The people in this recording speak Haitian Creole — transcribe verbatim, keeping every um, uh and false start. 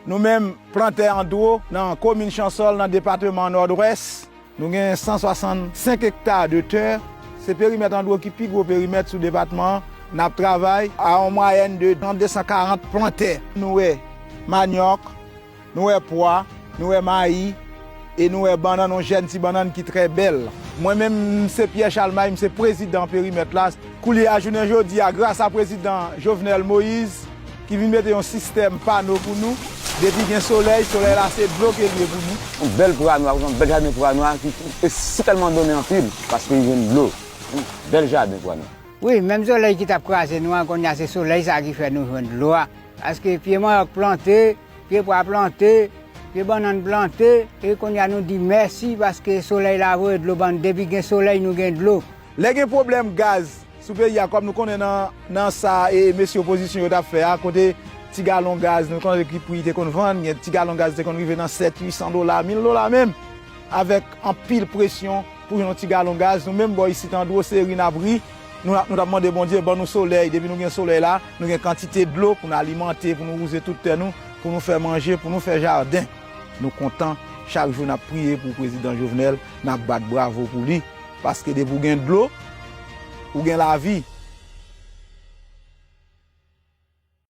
Nou menm, plantè Andro, nan komin Chansòl, nan depatman Nòdwès, nou gen san swasannsenk ekta de tè. Se perimèt Andro ki pi gwo perimèt sou depatman an. N ap travay a yon mwayèn de trant, de san karant plantè. Nou wè manyòk, nou wè pwa, nou wè mayi, e nou wè bannann, yon jèn ti bannann ki trè bèl. Mwen menm, m se Pierre Chalmay, m se prezidan perimèt la. Koulye a, jounen jodi a, gras a prezidan Jovenel Moïse, ki vin mete yon sistèm pano pou nou. Depi gen solèy, solèy la se dlo ke l ye pou nou. Yon bèl pwa nwa, yon bèl jaden pwa nwa ki, e si tèlman donnen anpil, paske li jwenn dlo. Yon bèl jaden pwa nwa. Wi, menm solèy ki t ap kraze nou an, kounye a se solèy sa ki fè nou jwenn dlo a. Paske pye manyòk plante, pye pwa plante, pye bannann plante, e kounye a nou di mèsi paske solèy la voye dlo ban nou. Depi gen solèy, nou gen dlo. Lè gen pwoblèm gaz sou peyi a, kòm nou konnen nan, nan sa e mesye opozisyon yo t ap fè a, kote ti galon gaz, nou konnen ki pri te konn vann, gen ti galon gaz te konn rive nan sèt, uit san dola, mil dola menm, avèk anpil presyon pou jwenn yon ti galon gaz. Nou menm bò isit Andro, se ri n ap ri. Nou, nou t ap mande Bondye ban nou solèy. Depi nou gen solèy la, nou gen kantite dlo pou n alimante, pou nou wouze tout tè nou, pou nou fè manje, pou nou fè jaden. Nou kontan, chak jou n ap priye pou prezidan Jovenel, n ap bat bravo pou li. Paske depi w gen dlo, ou gen lavi.